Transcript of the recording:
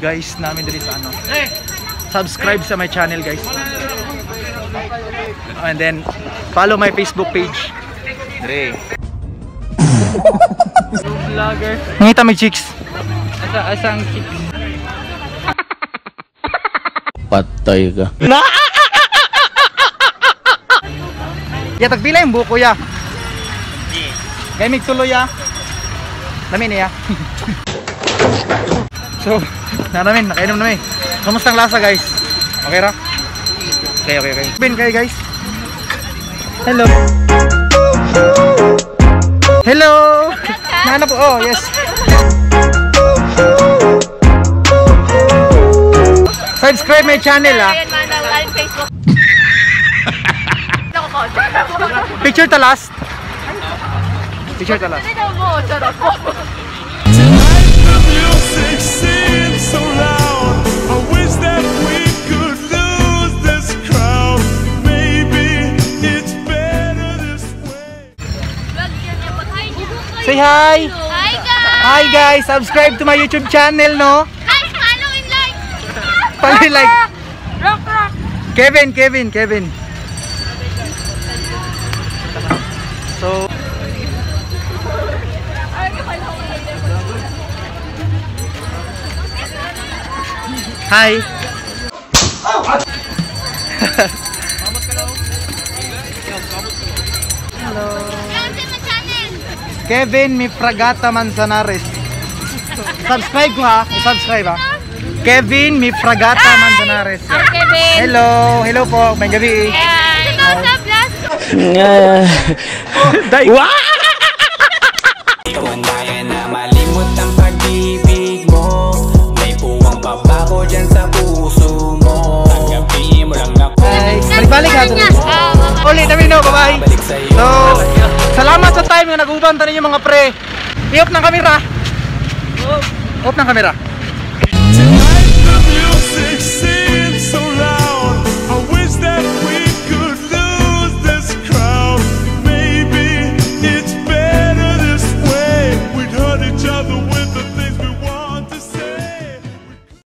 Guys, namin diri sa ano. Subscribe sa my channel, guys. And then follow my Facebook page. Dre. Vlogger. Nangita may chicks. Asa ang chicks? Patay ka. Ya tagpila yung buko ya. Kay mig tuloy ya. Lami niya. So, naramin, nakainom namin. Kamusta ang lasa, guys? Okay ra? Okay. Bin kayo, guys. Hello. Hello. Naano po? Oh, yes. Subscribe my channel, ah. Facebook. Picture ta last. Picture ta last. The music seems so loud. I wish that we could lose this crowd. Maybe it's better this way. Say hi. Hi guys! Hi guys, subscribe to my YouTube channel, no? Guys, follow and like! Follow and like. Rock, rock! Kevin, Kevin, Kevin. So, hi. Hello. Kevin Mifragata Manzanares. Subscribe ko ha. Subscribe ha. Kevin Mifragata Manzanares. Hi, Kevin! Hello, hello po. May gabi. Hi! Ito sa vlog! Dai. Ikaw ang daya na malimot ang pag-ibig mo. May puwang pa ba ko dyan sa puso mo? Tanggapin mo lang ako. Hi. Balik-balik ha. Uli namin no, bye-bye. So, salamat sa time nga nag-uban ta ninyo mga pre. I-off ng camera. Off ng camera.